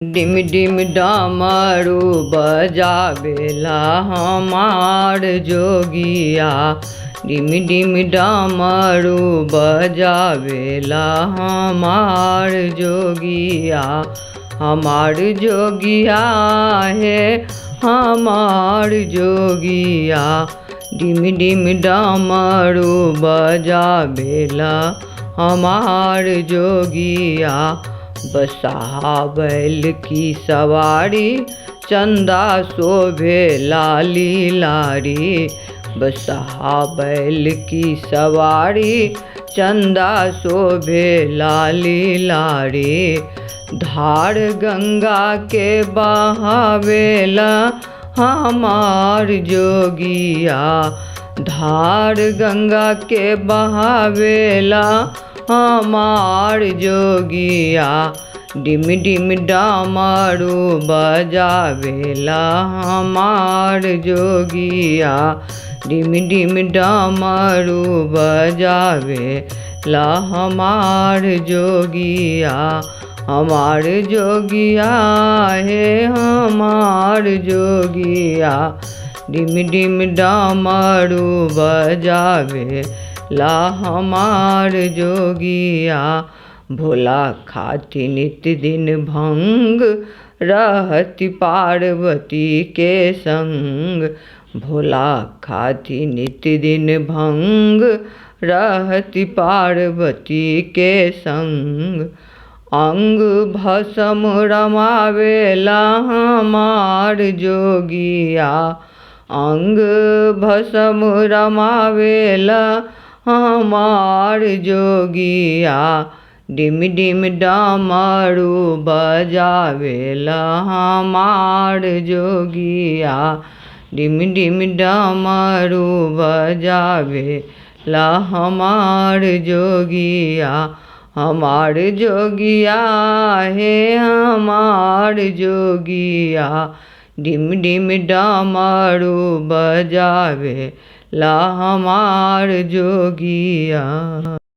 डिम डिम डमरू बजावेला हमार जोगिया। डिम डिम डमरू बजावेला हमार जोगिया। हमार जोगिया हे हमार जोगिया। डिम डिम डमरू बजावेला हमार जोगिया। बसहा बैल की सवारी चंदा शोभे लाली लारी। बसहा बैल की सवारी चंदा शोभे लाली लारी। धार गंगा के बहावेला हमार जोगिया। धार गंगा के बहावेला हमार जोगिया। डिम डिम डमरू बजावेला हमार जोगिया। डिम डिम डमरू बजावेला हमार जोगिया। हमार जोगिया हे हमार जोगिया। डिम डिम डमरू बजावेला हमार जोगिया। भोला खाती नित दिन भंग रहती पार्वती के संग। भोला खाती नित दिन भंग रहती पार्वती के संग। अंग भस्म रमावेला हमार जोगिया। अंग भस्म रमावेला हमार जोगिया। डिम डिम डमरू बजावेला हमार जोगिया। डिम डिम डमरू बजावेला हमार जोगिया। हमार जोगिया हे हमार जोगिया। डिम डिम डमरू बजावेला हमार जोगिया।